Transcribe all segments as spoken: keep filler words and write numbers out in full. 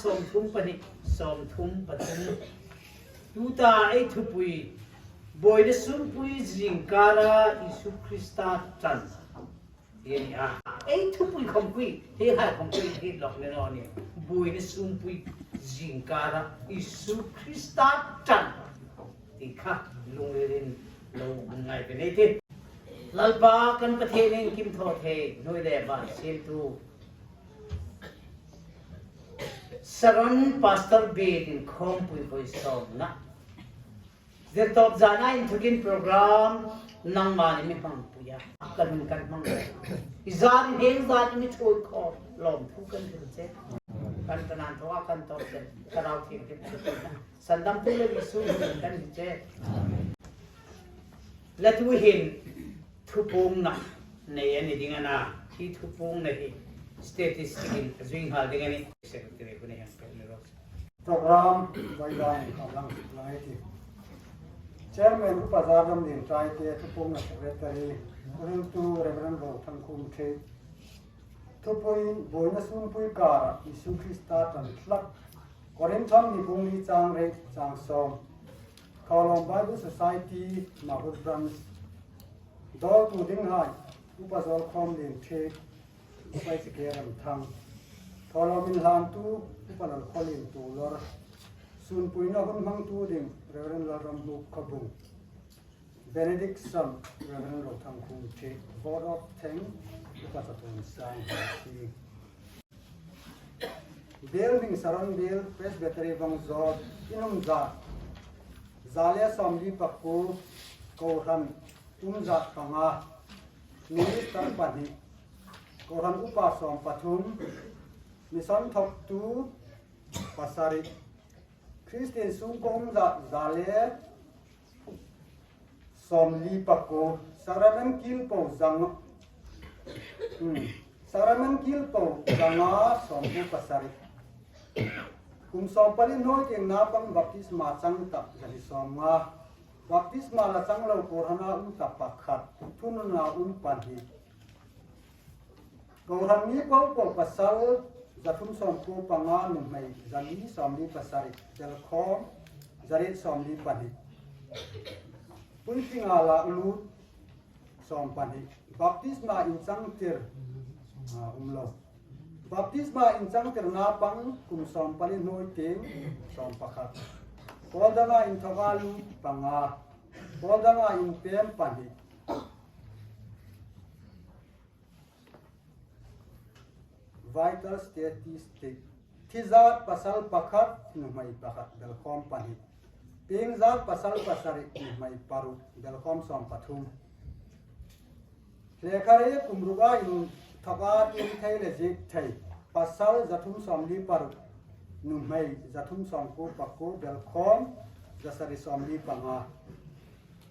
Sawmthum pahni, sawmthum pathum. Tuta ei thupui, buoina sunpui zingkara Isu Krista ṭan. Ti a nih a. Ei thupui khawmpui, hi hai khawmpui hi lawk ni naw ni. Buoina sunpui zingkara Isu Krista ṭan. Ti kha lungrilin lo ngai ve ei tih. Lalpa kan Pathien iengkim thaw thei, hnuoi le van siemtu Saron Pastor Biel inkhawmpui vawi sawmna. Zirtawp zana inthokin program nangma ni mi hmangpui a. Kan hun kan hmang. I zan hi zan mi thuoi khawm lawmthu kan hril che. Kan ṭan an thawa kan tawp che. Ka rau thim thim. Sandamtu le Isu hmingin kan hril che. Le tuhin thupuongna nei a ni ding a na. Hi thupuongna hi statistic-in a zui nghal ding a nih. Secretary hun a hian pe ni ro. Program vawi zan a lang lang ei tih. Chairman Upa Zardamlien Ṭaite, thupuongna secretary, hriltu Reverend Rothangkhum Thei. Thupuiin buoina sunpui kara Isu Krista ṭan tlak. Korinth hni bung li chang riet chang sawm. Thawlawm Bible Society Mahur Branch. Dawltu dinghai, Upa Zawlkhawmlien Thei, Upa Ezekiel Ramthang. Thawlawm inhlantu, Upa Lalkhawlien Tuolor. Sunpuina hun hmangtu ding, Reverend Lalramhmuk Khawbung. Benediction, Reverend Rothangkhum Thei. Vote of thanks, Upa Chatuon Sang. Biel hming Saron Biel, Presbytery Vawngzawt, in um zat za le sawmli pakuo, kohran um zat panga, minister pahni, kohran upa sawm pathum, mission thawktu pasari, Kristien sungkuo um zat za le sawmli pakuo, Sacrament kil po zanga, hmm, Sacrament kil po zanga sawmkuo pasari. Kum sawmpali hnuoi tieng naupang baptisma chang tak zahni sawmnga. Baptisma la chang lo kohrana um tak pakhat, thununna um pahni. Kohran mi po po pasal, za thum sawmkuo panga, nuhmei za li sawmli pasari, belkhawm za riet sawmli pahni. Puitlinga lak lut sawm pahni. Baptisma inchangtir, a, um lo. Baptisma inchangtir naupang kum sawmpali hnuoi tieng sawm pakhat. Pawl danga inthoka lut panga. Pawl danga inpem pahni. Vital statistic. Thi zat pasal pakhat, nuhmei pakhat, belkhawm pahni. Pieng zat pasal pasari, nuhmei paruk, belkhawm sawm pathum. Hlekharei kum ruka inthoka tieng thei le ziek thei. Pasal za thum sawmli paruk, nuhmei za thum sawmkuo pakuo, belkhawm za sari sawmli panga.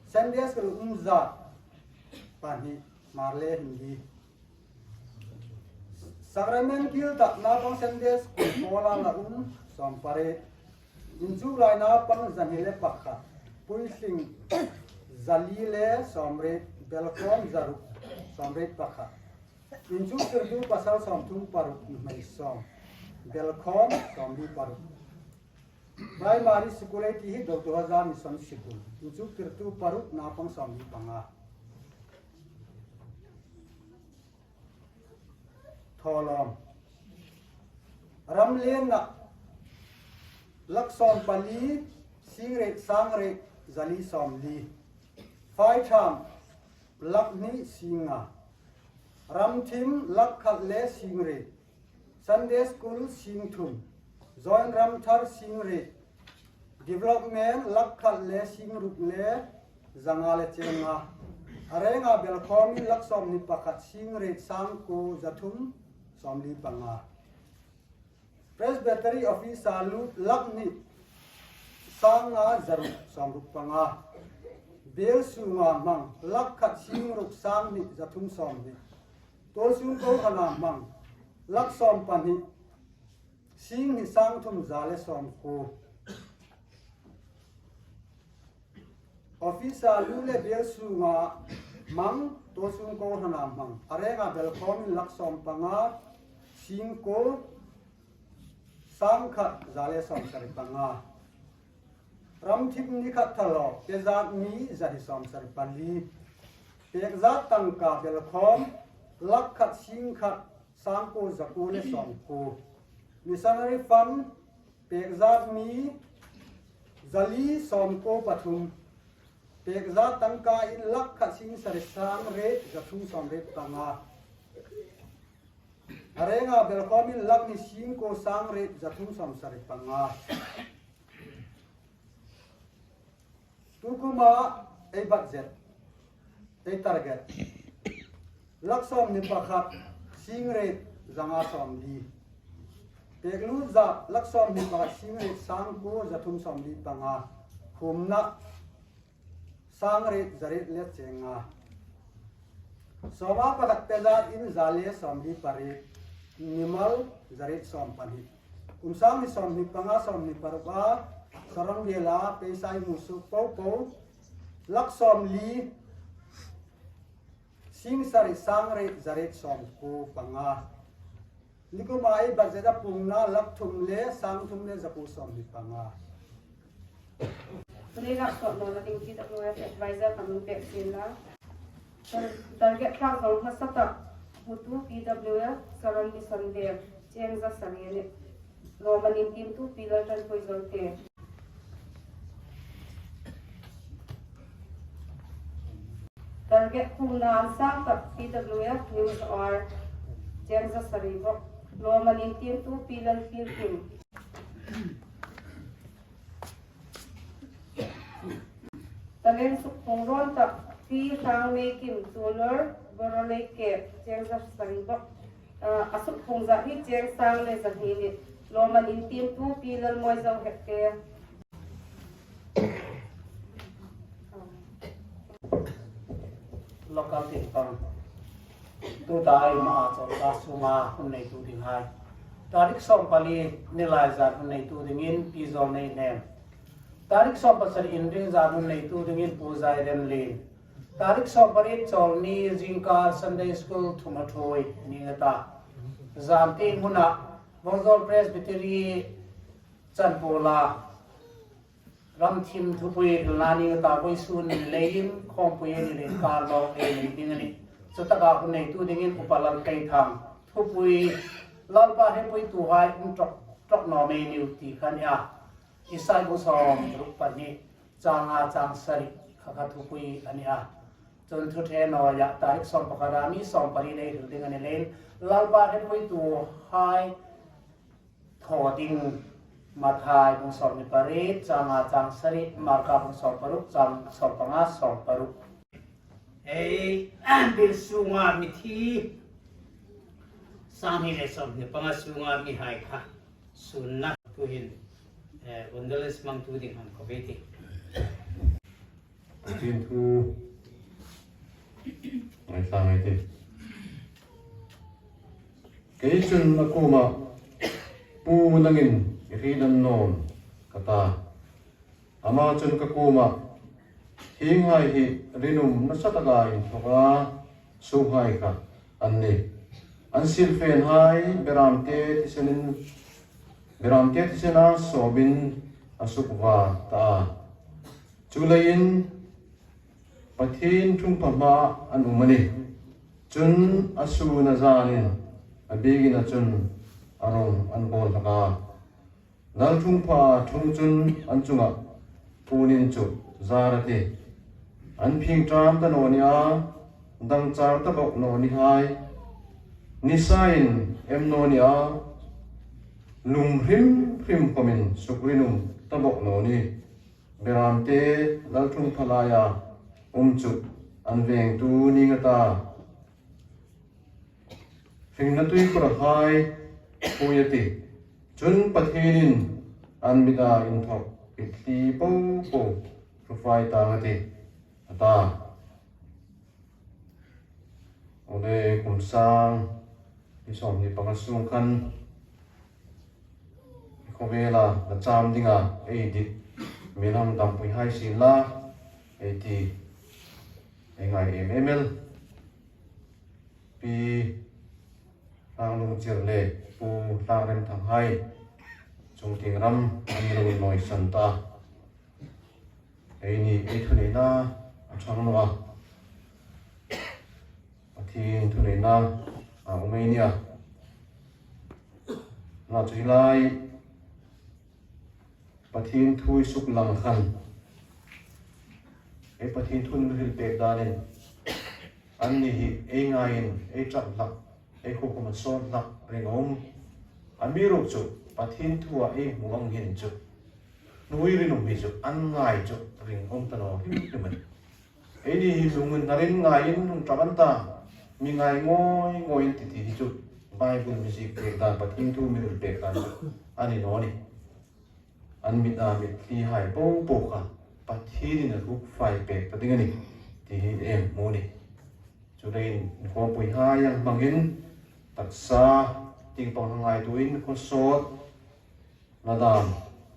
Sunday school um zat pahni, Hmar le Hindi. Sacrament kil tak naupang Sunday school pawla la um sawm pariet. Inchuklai naupang za hni le pakhat. Puitling za li le sawmriet, belkhawm za ruk, sawmriet pakhat. Inchuktirtu pasal sawmthum paruk, nuhmei sawm, belkhawm sawmli paruk. Primary school ei ti hi Dr. Hajar Mission School. Inchuktirtu paruk, naupang sawmli panga. Thawlawm. Ram lenna lak sawmpali, singriet sangriet za li sawmli. Fai tham lak hni singnga. Ram thim lak khat le singriet. Sunday school singthum. Joint ram thar singriet. Development lak khat le singruk le zanga le chenga. A renga belkhawmin lak sawmhni pakhat, singriet sangkuo za thum sawmli panga. Presbytery office-a lut lak hni, sanga za ruk sawmruk panga. Biel sunga hmang lak khat, singruk sanghni za thum sawmhni. Tuolsun kohrana hmang lak sawm pahni, singhni sangthum za le sawmkuo. Office-a lut le biel sunga hmang, tuolsun kohrana hmang. A renga belkhawmin lak sawm panga, singkuo, sangkhat za le sawmsari panga. Ramthim ni khat thalawp pezat mi zahni sawmsari pali. Pekzat tangka belkhawm lakh khat singkhat sangkuo zakuo le sawmkuo. Missionary fund pekzat mi zali sawmkuo pathum. Pekzat tangka in lakh khat singsari sangriet zathum sawmriet panga. A renga belkhawm in lakh ni singkuo sangriet zathum sawmsari panga. Tukuma ei budget, ei target. Lakh sawmhni pakhat singriet zanga sawmli. Peklut za lakh sawmhni pakhat singriet sangkuo zathum sawmli panga. Khumna sangriet zariet le chenga. Sawma pakhat pezat in za le sawmli pariet. Mimal zariet sawmpahni. Kum sang hni sawmhni panga sawmhni paruk a. Sarong vela peisai musu popo. Lakh sawmli singsari sangriet zariet sawmkuo panga. Nikuma ei budget a pungna lakh thum le sangthum le zakuo sawmhni panga. Tuni laksawt nawna ding T W F advisor kan pek sin la. Tar-, target thlak zawng hmasa tak hmutu T W F Saron Mission Veng cheng za sari a nih. Lawman intiemtu Pi Laltanpui Zote. Target khumna an sang tak T W F News R cheng za sari bawk. Lawman intiemtu Pi Lalthilkim. Talent sukpung rawn tak Pi Hlangmeikim Tulor Borolei Kep cheng za sari bawk. Ah, a sukpung za hi cheng sang le zahni a nih. Lawman intiemtu Pi Lalmawi Zohepte. Local tieng pang. Tuta ei ma a chawl ta sunga hun neitu dinghai. Tarik sawmpali ni lai zan hun neitu dingin Pi Zawlneihnem. Tarik sawmpasari inring zan hun neitu dingin Pu Zairemlien. Tarik sawmpariet chawlni zingkar Sunday School thum a thuoi ni ngei ta. Zan tieng huna Vawngzawl Presbytery chanpuola ramthim thupui hrilna ni ngei ta, vawisun ni leiin khawmpui ni lei kar lawk ei nei ding a nih. Chutaka hun neitu dingin Upa Lalkeithang thupui Lalpa hrepuituhai um tawk, tawk naw mei niu ti kha a nih a. Isai bung sawmruk pahni, chang nga chang sari kha kha thupui a nih a. Chun thu ṭhe nawia tarik sawmpakhata mi sawmpariet ei hril ding a ni leiin Lalpa hrepuituhai thaw ding Mathai bung sawmhni pariet, chang nga chang sari, Marka bung sawmparuk, chang sawmpanga sawmparuk. Ei, bil sunga mithi, sang hni le sawmhni panga sunga mihai kha sunna tuhin, eh, condolence hmangtu ding han ko ve ti. Tin thu ngai ta ngai ti. Kei chun a kuoma, "Pu, nangin i hriet an nawm," ka ta. Ama chun ka kuoma, "Hienghai hi rinum nasa taka inthawka sukhai kha an nih. An silfenhai beramte thisenin, beramte thisena sawmin a sukvar ta a. Chuleiin Pathien thungpha hmaa an um a nih. Chun a sun a zanin a biekina chun a rawng an bawl hlak a. Lalthungpha thung chun an chunga puon in chu zar a tih. An phing ṭam ta naw ni a, dangchar ta bawk naw ni hai. Nisain em naw ni a, lung hrim hrim khawmin sukrinum ta bawk naw ni. Beramte Lalthungpha laia um chu an vengtu ni ngei ta. Hringna tuikhur hai pui a tih. Chun Pathienin an mita inthawk pitthli po po hrufai tang a tih," a ta. Awle, kum sang hni sawmhni panga sung khan khawvela la cham dinga ei dit mi lam dampui hai sien la, ei ti ei ngai em em el. Pi Hlanglungchir le Pu Hlangremthang hai Tieng ram an lo inlawisan ta. Eini ei thuneina a ṭhang naw a. Pathien thuneina a um ei nia. Nachu hi lai Pathien thu i suklang khan, ei Pathien thu mi hril pek danin, anni hi ei ngaiin, ei ṭap hlak, ei khuo khawma sawt hlak ring a um. Amiruokchu Pathien thua ei hmu ang hin chu, hnuoi rinum hi chu an ngai chu ring um ta naw hrim hrim a nih. Eini hi lunginhnarin ngaiin hung ṭap an ta, mi ngai ngawi ngawi an ti ti hi chu, Bible mi ziek pek dan, Pathien thu mi hril pek dan chu a ni naw nih. An mit a mitthlihai po po kha Pathienin a hrukfai pek ta ding a nih ti hi ei hmu a nih. Chuleiin inkhawmpuihai ang hmangin taksa tieng pang ngaituoin khawsawt na dam,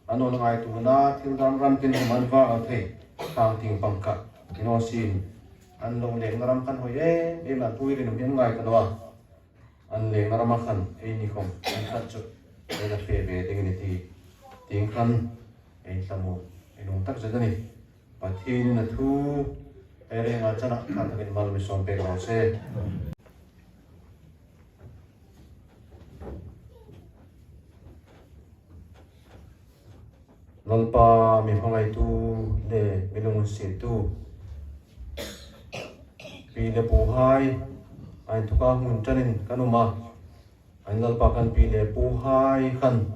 an lo ngaituona thil dam ram tin hum an va a thei, khang tieng pang kha. Inhawsin an lo lengna ram khan hoi em em a, hnuoi rinum hi an ngai ta naw a. An lengna rama khan eini khawm an khat chu ei la fe ve ding a nih ti, tieng khan ei thlamuong, ei lung tak zet a nih. Pathienin a thu ei renga chana kha takin mal mi sawm pek raw se. Lalpa, mi hmangaitu le mi lunginsiettu, pi le puhai, a inthoka hmun ṭanin kan um a. An Lalpa, kan pi le puhai khan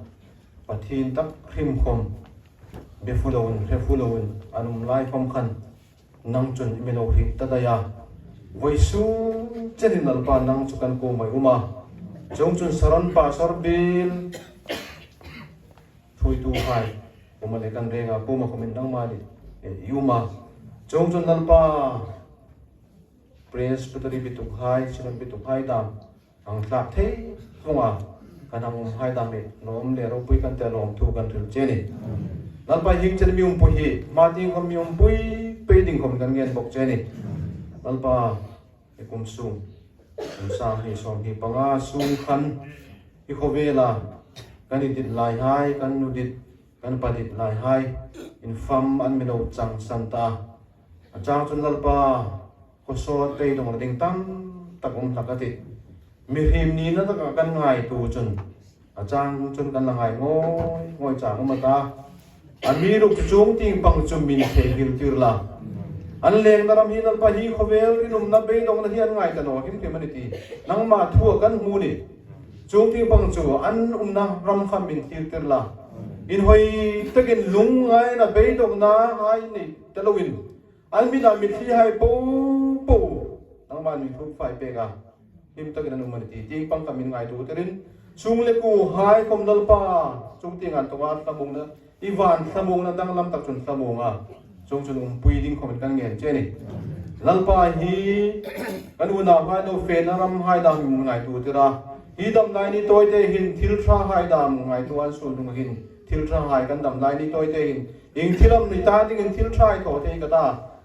Pathien tak hrim khawm, be fu loin, hre fu loin an um lai khawm khan, nang chun i mi lo hriet ta dai a. Vawisun chenin Lalpa, nang chu kan kuomah i um a. Chuongchun Saron Pastor Biel thuoituhai kuoma le kan renga kuoma khawmin nangma ni, eh, i um a. Chuongchun Lalpa, Presbytery bitukhai, Synod bitukhai dam hang thlak thei vawng a, kan hang umhai dam hi lawm le ropui kan ti a, lawmthu kan hril che a nih. Lalpa, hieng chen mi umpui hi, hma tieng khawm mi umpui pei ding khawm kan ngen bawk che a nih. Lalpa, hi kum sung, kum sang hni sawmhni panga sung khan hi khawvela kan dit laihai, kan nu dit, kan pa dit laihai, infam an mi lo changsan ta. A chang chun Lalpa, khawsawt beidawng ding tam tak um hlak a tih. Mihriem nina taka kan ngaituo chun, a chang chun kan la ngai ngawi ngawi chang um a ta. Amiruokchu chuong tieng pang chu min theinghil tir la. An lengna ram hi Lalpa, hi khawvel rinumna beidawngna hi an ngai ta naw hrim hrim a nih ti nangma thua kan hmu a nih. Chuong tieng pang chu an umna ram kha min thlir tir la. Inhawi takin lungngaina beidawngna hai nei ta loin, an mit a mitthlihai po po nangman mi hrukfai pek a, him takin an um a nih ti tieng pang kha min ngaituo tirin, sung le kuohai khawm Lalpa, chuong tieng inthoka thlamuongna, i van thlamuongna danglam tak chun thlamuong a, chuongchun umpui ding khawmin kan ngen che a nih. Lalpa, hi kan unauhai lo fena ramhai dam ngaituo tir a, hi dam lai ni tawite hin thil ṭhahai dam ngaituo an suol hnung hin, thil ṭhahai kan dam lai ni tawite hin ieng thil am ni ta dingin thil ṭha ei thaw thei ka ta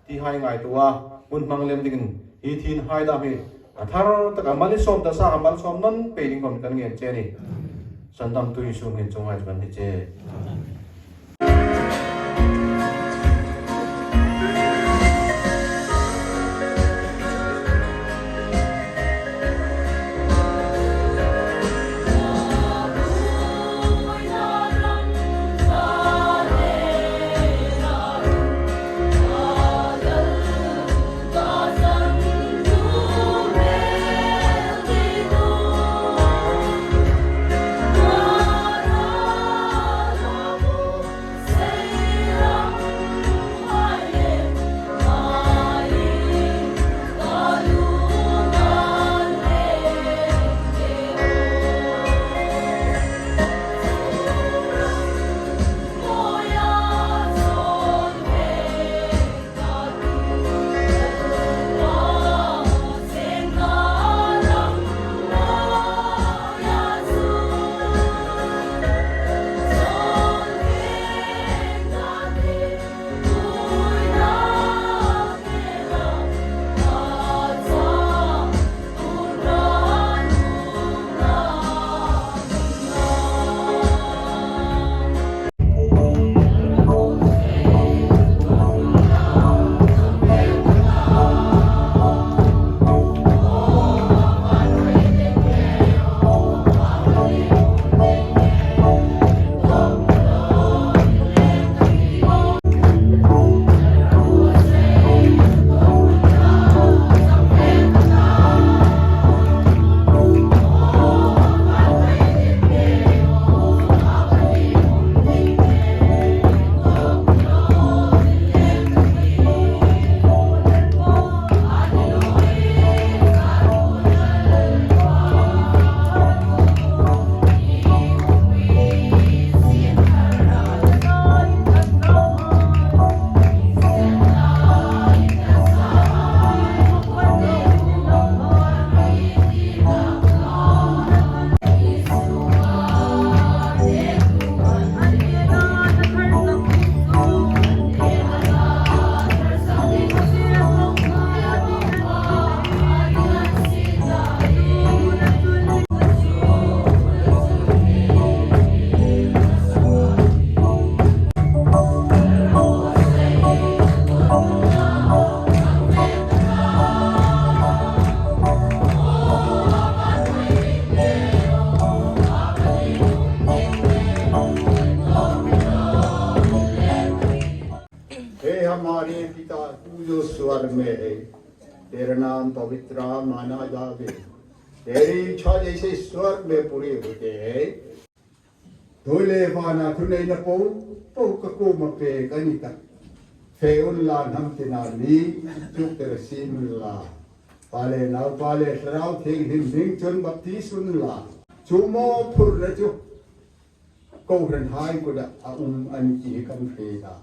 tihai ngaituo a, hun hmang lem dingin hi thienhai dam hi a thar taka mal sawm ta sa, a mal sawm nawn pei ding khawm kan ngen che a nih. Sandamtu Isu hmingin chuonghai chu kan ti che. अरे पिता, तू जो स्वर्ग में है, तेरा नाम पवित्र माना जावे। तेरी इच्छा जैसे स्वर्ग में पूरी होते है। Thule vana thuneina po po ka kuoma pek a ni ta. Fe unla, hnam tina ni, chuk tera sin unla. Pa le Naupa le Thlarau Thienghlim hming chun baptis unla. Chu mawphurna chu kohranhai kuta a um a ni ti hi kan hriet a.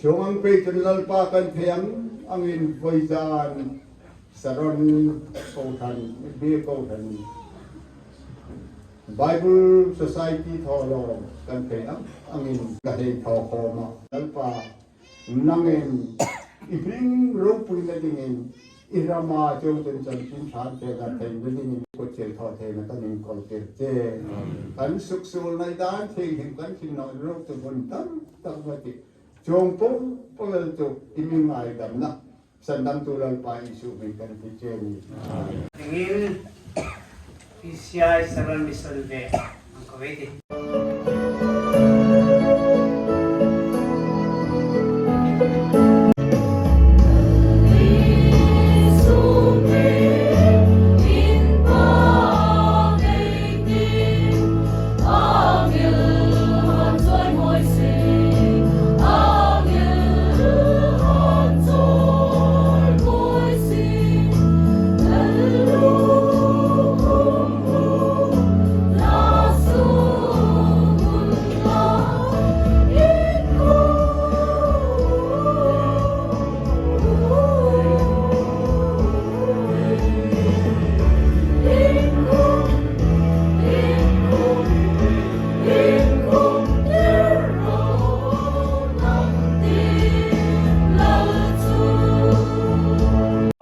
Chuong ang pei chun Lalpa kan thei ang angin vawizan Saron kohran, Biel kohran, Bible Society thawlawm kan thei ang angin ka hei thaw khawm a. Lalpa, nangin i hming ropuina dingin i rama cheu chun chanchin ṭha te ka theina dingin kut chil thaw theina kan inkawl tir che. Kan suksuolna dan thienghlim kan thinnaw ro tu hun tam tak ma ti. Chuong po po el chu i mi ngaidamna sandamtu Lalpa Isu hming kan ti che ni. Dingin P C I Saron Mission ve ang ko ve ti.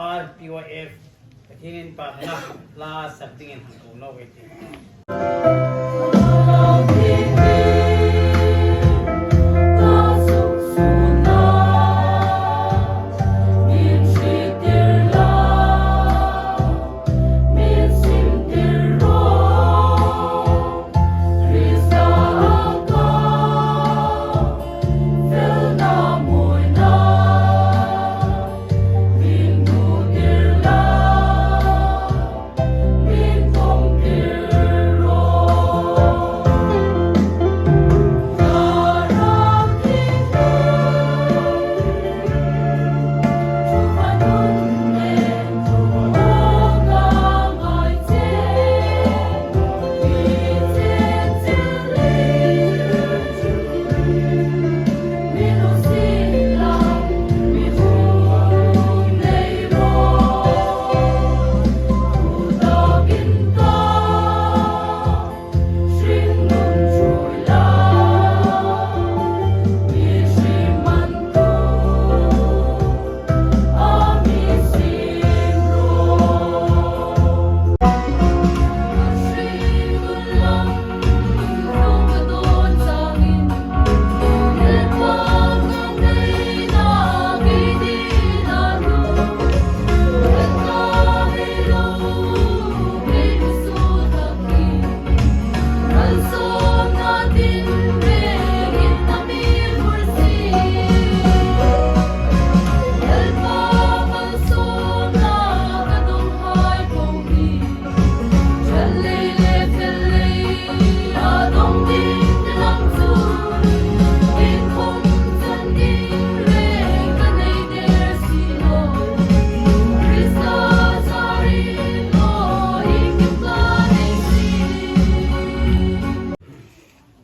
R P Y F, Pathienin pa hla sak dingin hang ko naw ei ti.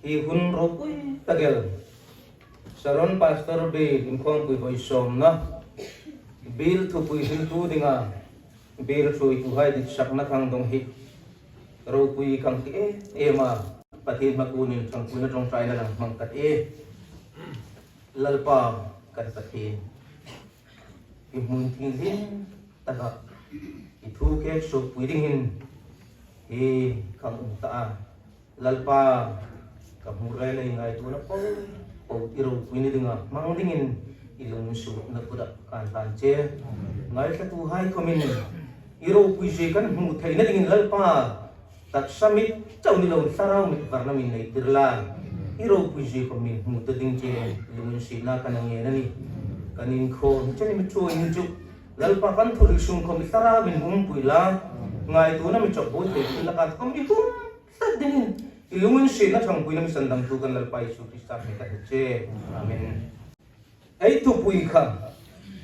Hi hun ropui tak el Saron Pastor Biel inkhawmpui vawisawmna, Biel thupui hriltu dinga Biel ṭhuoituhai ditsakna kan dong hi ropui kan ti em em a, Pathien hmakuonin ṭhangpuina ṭawngṭaina kan hmang ka ti. Lalpa kan Pathien, i hmun thienghlim taka i thu khêk suokpui dingin hi kan um ta a. Lalpa, ka hmu rêl ei ngaituona po po i ropuina dinga hmang dingin i lunginsietna kuta kan hlan che. Ngaithlatuhai khawmin i ropui zie kan hmu theina dingin Lalpa, taksa mit chau ni lo, thlarau mit varna mi nei tir la. I ropui zie khawm mi hmu ta ding che lunginsietna kan ngên a nih. Kan inkhawm chen mi ṭhuoi ni chu, Lalpa kan thuhril sung khawm i thlarauin umpui la, ngaituona mi chawk buoi thei thil laka khawm i hung tlat dingin, i lunginsietna ṭhangpuina mi sandamtu kan Lalpa Isu Krista hmingin ka thut che. Amen. Ei thupui kha,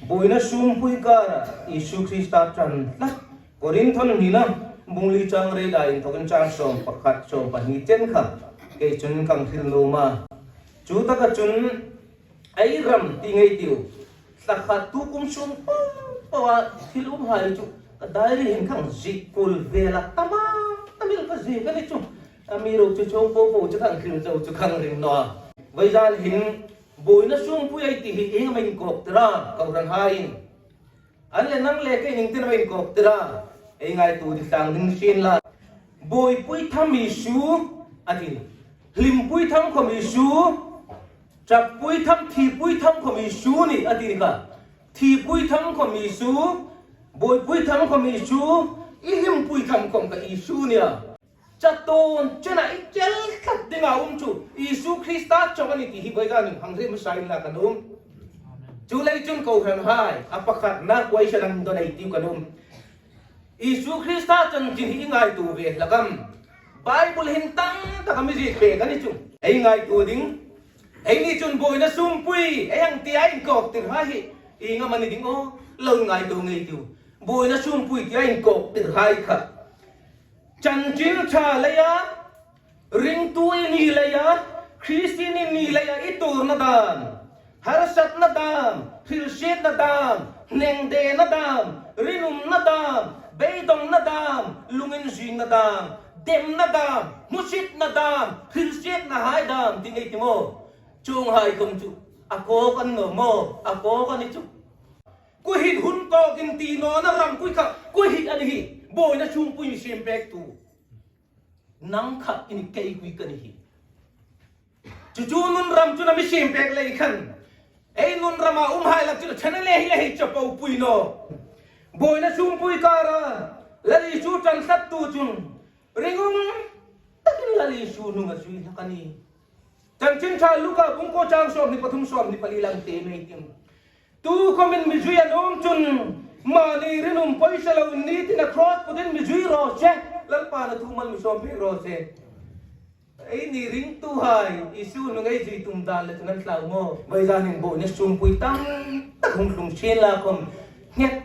buoina sumpui kara Isu Krista ṭan tlat. Korinth hnina, bung li chang rei lai inthokin chang sawm pakhat sawm pahni chen kha, kei chun kan hril nuom a. Chu taka chun, ei ram ti ngei tiu. Thla khat tu kum sung po po a thil umhai chu ka diary hin kan ziek kul vela tama, tamil ka ziek a ni chu. Amiruokchu chuong po po chu kan hril zo chu kan ring naw a. Vawizan hin buoina sumpui ei ti hi ieng am a inkawktir a, kohranhaiin. An le nang le keiin iengtin am a inkawktir a, ei ngaituo ding tlang ding sien la. Buoipui tham Isu a ti. Hlimpui tham khawm Isu. Ṭappui tham, thipui tham khawm Isu ni a ti kha. Thipui tham khawm Isu. Buoipui tham khawm Isu. I hlimpui tham khawm kha Isu ni a. Chatuon chena i chel tlat dinga um chu Isu Krista chauh a ni ti hi vawizan hin hang hril hmasa inla ka nuom. Chuleiin chun kohranhai, a pakhatna question dawng ei tiu ka nuom. Isu Krista chanchin hi i ngaituo ve hlak am? Bible hin tam tak a mi ziek pek a ni chu. Ei ngaituo ding. Eini chun buoina sumpui, ei ang tia inkawktirhai hi ieng am a ni ding aw? Lo ngaituo ngei ei tiu. Buoina sumpui tia inkawktirhai kha. Chanchin ṭha leia, ringtu i ni leia, Kristien i ni leia i tuorna dam, harsatna dam, hrilsietna dam, hnengdena dam, rinumna dam, beidongna dam, lunginzingna dam, demna dam, hmusitna dam, hrilsietnahai dam, ti ngei ei ti maw? Chuonghai khawm chu a kawk a ni naw maw, a kawk a ni chu. Koi hin hun kawkin ti nawna ram koi kha, koi hi a ni hi, buoina sumpui mi siempektu. Nang kha i ni, kei koi ka ni hi. Chu chu nun ram chun a mi siempek lei khan. Ei nun rama umhai lak chun a ṭhen a le hi le hi chapopui naw. Buoina sumpui kara, Lal Isu ṭan tlattu chun. Ringum takin Lal Isu hnunga zui hlak a nih. Chanchin Ṭha Luka bung kuo chang sawmhni pathum sawmhni pali lang te mei tim. Tu khawmin mi zui a nuom chun, mani rinum poisa lo ni tina cross putin mi zui raw se, Lalpan a thu mal mi sawm pek raw se. Eini ringtuhai, Isu hnunga ei zui tum dan le tuhin an tlau maw? Vawizan hin buoina sumpui tam tak hung tlung sien la khawm. Nghet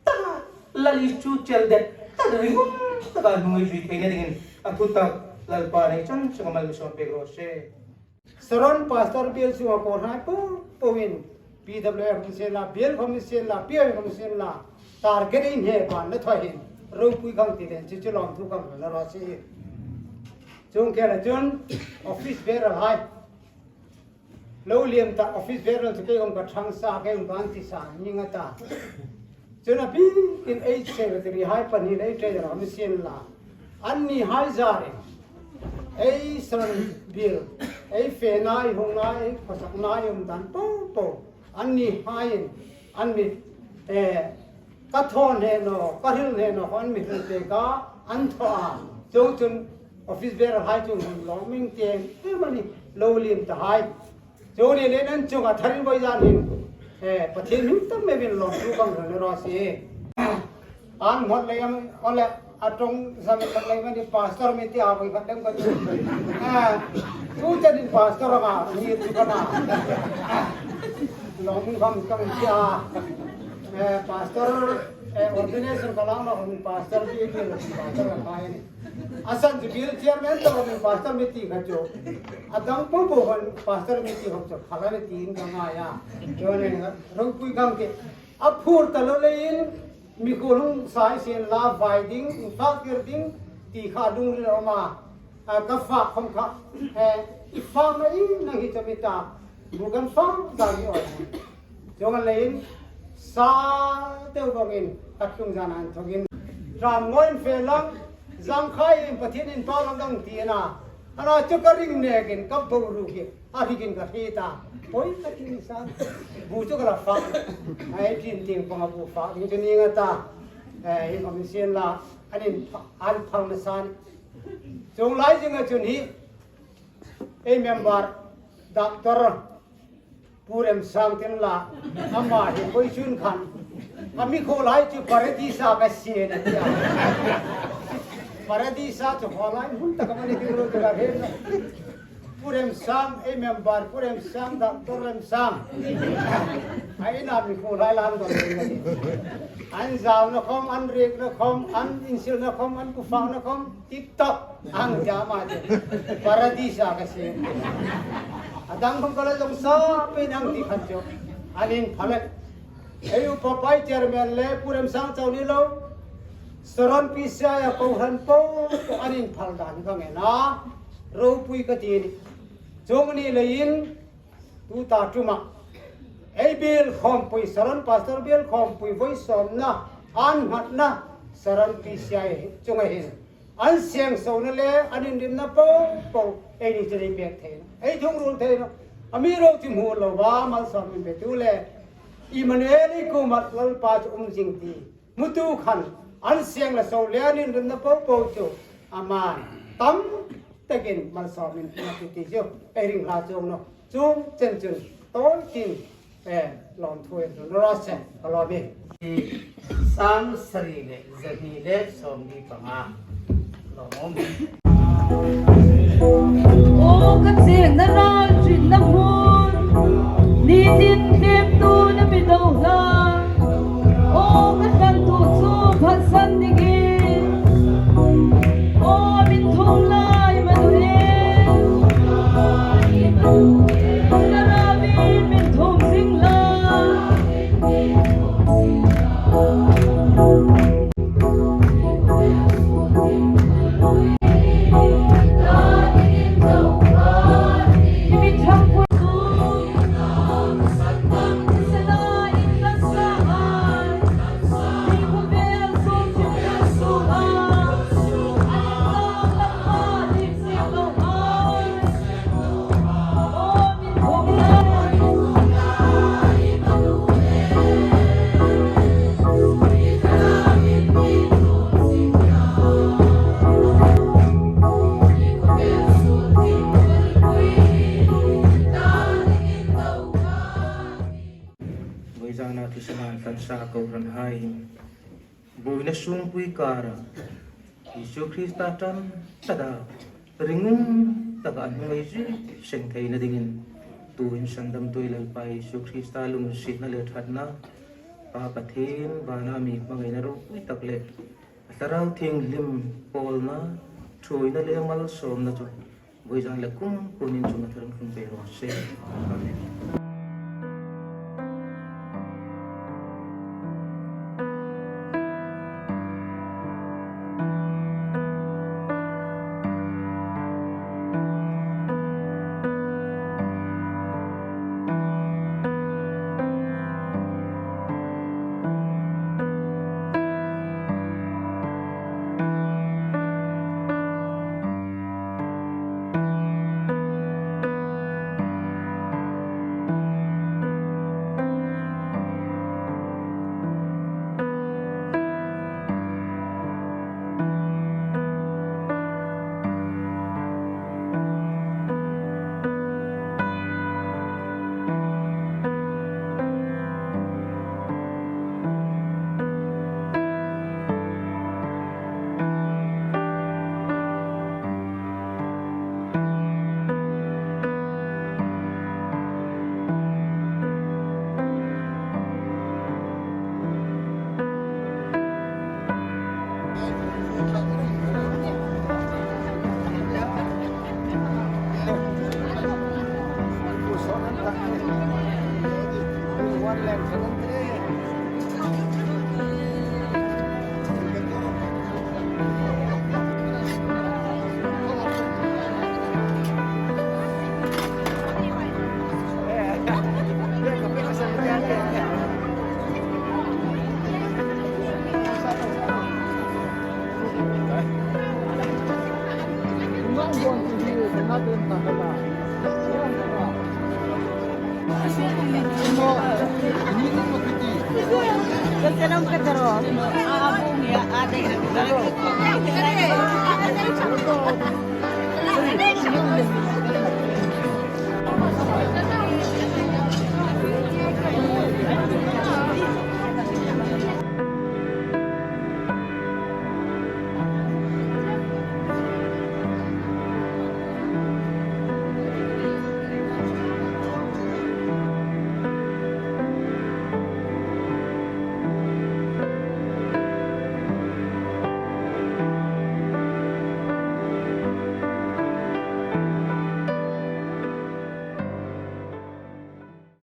taka Lal Isu chel det tak ringum taka hnunga ei zui theina dingin a thutak Lalpan ei chan chunga mal mi sawm pek raw se. Saron Pastor Bial chunga kohran po poin P W F khawm sien la, Bial khawm sien la, P I khawm sien la, target ei hne pan la thaw hin, ropui kan ti le, chu chu lawmthu kan la raw se. Chuong khela chun office bearer hai. Lo liem ta office bearer chu kei khawm ka ṭhang sa, kei khawm ka ti sa, ni nga ta. Chun a bikin ei secretary hai pahni le ei treasurer khawm sien la. Annihai zarin. Ei Saron Bial, ei fena, ei hungna, ei khawsakna, ei um dan po po. Annihaiin, an mi, eh, ka thaw hne naw, ka hril hne naw, an mi hril pek a, an thaw a. Chuongchun office bearer hai chu hun lawming tieng, em a ni, lo liem ta hai. Chuong ni le nan chunga tharin vawizan hin, eh, Pathien hming tam mei min lawmthu kan hril raw se. An hmawt lei am, ole, a ṭawng zam tak lei am a ni, pastor mi ti a, voi khat lem ka ti. Ah, tu chanin pastor anga, ni tu ka na. Lawming kham kan ti a. Eh, pastor, eh, ordination ka lang lo, pastor bi, bi, pastor ka kai ni. A san chu Bial chairman ta, pastor mi ti kha chu. A dang po po khawm pastor mi ti khawm chu, phala mi ti in ka ngai a. Chuong ni, ropui kan ti. A phur ta lo leiin, mikhuol hung sai sien la, vai ding, infak tir ding, ti kha lungrila um a. A, ka fak khawm kha, eh, i fak na i nang hi chami ta, bu kan fak ta ni aw. Chuong leiin, sa deu vawngin, ka tlung zan an thawkin. Ram ngawiin fe lang, zang khai in Pathien inpau lang dang ti a na. A na chu ka ring nekin, ka boruok hi. A hrikin ka hriet a. Poi ka ti ni sa. Bu chu ka la fak. Ai, tin ting panga bu fak ding chu ni nga ta. Eh, in om sien la. An in pha-, an phang na san. Chuong lai zinga chun hi. Ei member, doctor. Pu Remsang tin la, ama hi koi chun khan. A mi khuolai chu Paradisa ka sie na tia. Paradisa chu khuolai hmun tak a ni ti ro ka hrem. Pu Remsang, ei member, Pu Remsang, Doctor Remsang. A ina mi khuolai lan don ni. An zalna khom, an riekna khom, an insilna khom, an kufakna khom, tip top. Ang tia ama chu Paradisa ka sie. A dang khom ka la zong sa pe nang ti khan chu. An inphal a. Ei upa pai chairman le Pu Remsang chau ni lo. Saron P C I a kohran po po an inphal dan ka ngen a. Ropui ka ti ni. Chuong ni leiin tuta ṭuma ei biel khawmpui, Saron Pastor biel khawmpui voi sawmna, an nghatna Saron P C I chunga hin an seng sona le an inrimna po po ei ni chu ei pek thei naw, ei thung ruol thei naw. Amiruokchu hmu lo a, malsawm inpetu le Emmanuel ei kuoma Lalpa chu um zing ti hmutu khan an seng le so le an inrimna po po chu aman tam takin malsawm inpetu ti chu ei ring hla chuong naw. Chuong chen chun tawi tin, eh, lawmthu ei hril raw se, ka lawm e. Sang sari le zahni le sawmhni panga. Lawmum. Aw ka chengna ral ṭitna hmun, nitin thlengtu na mi do hlak. Aw ka tlantu chu phatsan dingin, aw min thum lai Emmanuel, ka ramin min thum zing la. Vawizana thisen an tlansa kohranhai hin buoina sungpui kara Isu Krista ṭan ṭhata ringum taka an hung ei zui seng theina dingin tuin sandamtu Lalpa Isu Krista lunginsietna le ṭhatna, Pa Pathien vana mi hmangaina ropui tak le a Thlarau Thienghlim pawlna, ṭhuoina le malsawmna chu vawizan le kumkhuoin chunga tharin hung pe raw se. Amen.